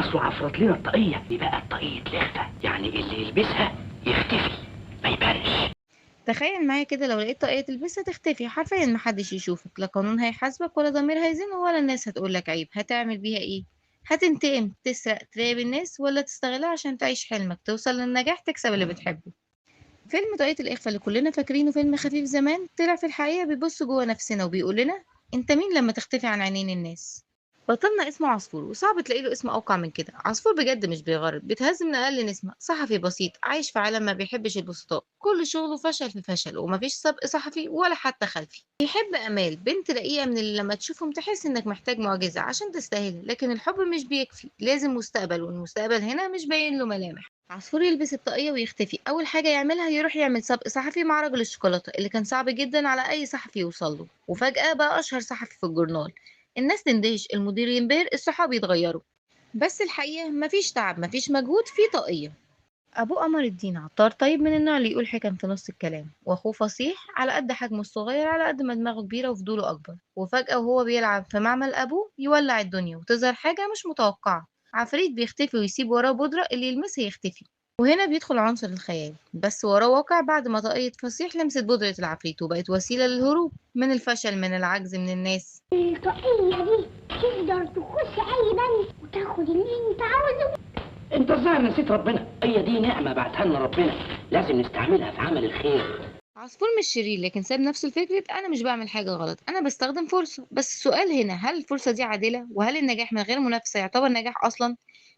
اصله عفرت لنا الطاقية دي بقى، طاقية لخفه، يعني اللي يلبسها يختفي ما يبانش. تخيل معايا كده لو لقيت طاقية تلبسها تختفي حرفيا، محدش يشوفك، لا قانون هيحاسبك ولا ضمير هيزنه ولا الناس هتقولك عيب. هتعمل بيها ايه؟ هتنتقم، تسرق، تراقب الناس، ولا تستغلها عشان تعيش حلمك، توصل للنجاح، تكسب اللي بتحبه؟ فيلم طاقية الإخفاء اللي كلنا فاكرينه فيلم خفيف زمان، طلع في الحقيقة بيبص جوه نفسنا وبيقول لنا انت مين لما تختفي عن عينين الناس. بطلنا اسمه عصفور، وصعب تلاقي له اسم أوقع من كده. عصفور بجد مش بيغرب، بيتهز من أقل نسمة، صحفي بسيط عايش في عالم ما بيحبش البسطاء، كل شغله فشل في فشل ومفيش سبق صحفي ولا حتى خلفي. بيحب أمال، بنت رقيقة من اللي لما تشوفهم تحس إنك محتاج معجزة عشان تستاهلها، لكن الحب مش بيكفي، لازم مستقبل، والمستقبل هنا مش باين له ملامح. عصفور يلبس الطاقية ويختفي، أول حاجة يعملها يروح يعمل سبق صحفي مع رجل الشوكولاتة اللي كان صعب جدا على أي صحفي يوصل له، وفجأة بقى أشهر صحفي في الجورنال. الناس تندهش، المدير ينبهر، الصحاب يتغيروا، بس الحقيقة مفيش تعب، مفيش مجهود، في طاقية. أبوه قمر الدين عطار طيب من النوع اللي يقول حكم في نص الكلام، وأخوه فصيح على قد حجمه الصغير على قد ما دماغه كبيرة وفضوله أكبر. وفجأة وهو بيلعب في معمل أبوه يولع الدنيا وتظهر حاجة مش متوقعة، عفريت بيختفي ويسيب وراه بودرة اللي يلمسها يختفي. وهنا بيدخل عنصر الخيال، بس وراه واقع بعد ما طاقية فصيح لمست بودرة العفريت وبقت وسيلة للهروب من الفشل، من العجز، من الناس. الطاقية دي تقدر تخش أي بنك وتاخد اللي انت عاوزه. انت الظاهر نسيت ربنا، هي دي نعمة بعتها لنا ربنا، لازم نستعملها في عمل الخير. عصفور مش شرير، لكن ساب نفسه لفكرة أنا مش بعمل حاجة غلط، أنا بستخدم فرصة. بس السؤال هنا، هل الفرصة دي عادلة؟ وهل النجاح من غير منافسة يعتبر نجاح أصلا؟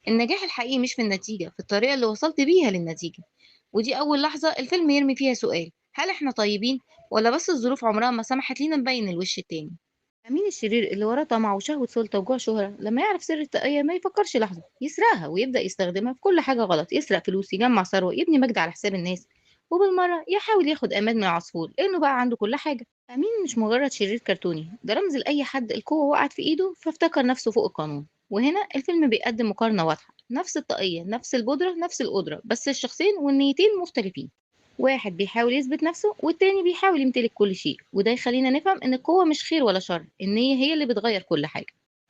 النجاح الحقيقي مش في النتيجة، في الطريقة اللي وصلت بيها للنتيجة. ودي أول لحظة الفيلم يرمي فيها سؤال، هل احنا طيبين ولا بس الظروف عمرها ما سمحت لينا نبين الوش التاني؟ أمين الشرير اللي وراه طمع وشهوة سلطة وجوع شهرة، لما يعرف سر الطاقية ما يفكرش لحظة، يسرقها ويبدأ يستخدمها في كل حاجة غلط، يسرق فلوس، يجمع ثروة، يبني مجد على حساب الناس، وبالمرة يحاول ياخد أمان من العصفور لأنه بقى عنده كل حاجة. أمين مش مجرد شرير كرتوني، ده رمز لأي حد القوة وقعت في إيده فافتكر نفسه فوق القانون. وهنا الفيلم بيقدم مقارنة واضحة، نفس الطاقية، نفس البودرة، نفس القدرة، بس الشخصين والنيتين مختلفين. واحد بيحاول يثبت نفسه والتاني بيحاول يمتلك كل شيء، وده يخلينا نفهم إن القوة مش خير ولا شر، النية هي اللي بتغير كل حاجة.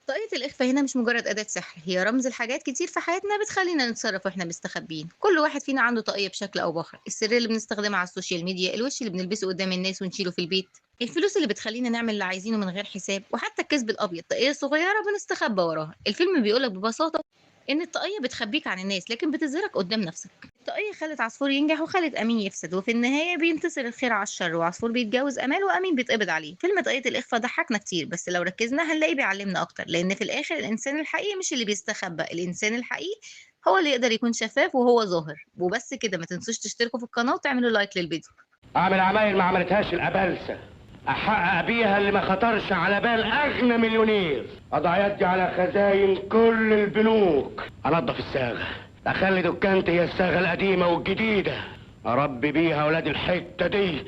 طاقية الإخفاء هنا مش مجرد أداة سحر، هي رمز لحاجات كتير في حياتنا بتخلينا نتصرف واحنا مستخبيين. كل واحد فينا عنده طاقية بشكل أو بآخر، السر اللي بنستخدمه على ال social media، الوش اللي بنلبسه قدام الناس ونشيله في البيت، الفلوس اللي بتخلينا نعمل اللي عايزينه من غير حساب، وحتى الكذب الأبيض، طاقية صغيرة بنستخبى وراها. الفيلم بيقولك ببساطة إن الطاقية بتخبيك عن الناس لكن بتظهرك قدام نفسك. الطاقية خلت عصفور ينجح وخلت أمين يفسد، وفي النهاية بينتصر الخير على الشر، وعصفور بيتجوز أمال وأمين بيتقبض عليه. فيلم طاقية الإخفاء ضحكنا كتير، بس لو ركزنا هنلاقيه بيعلمنا أكتر، لأن في الآخر الإنسان الحقيقي مش اللي بيستخبى، الإنسان الحقيقي هو اللي يقدر يكون شفاف وهو ظاهر. وبس كده، ما تنسوش تشتركوا في القناة وتعملوا like للفيديو. أعمل عمايل ما عملتهاش الأبلسة، أحقق بيها اللي ما خطرش على بال أغنى مليونير، أضع يدي على خزاين كل البنوك، أنظف الصاغة، أخلي دكانتي هي الصاغة القديمة والجديدة، أربي بيها أولاد الحتة دي.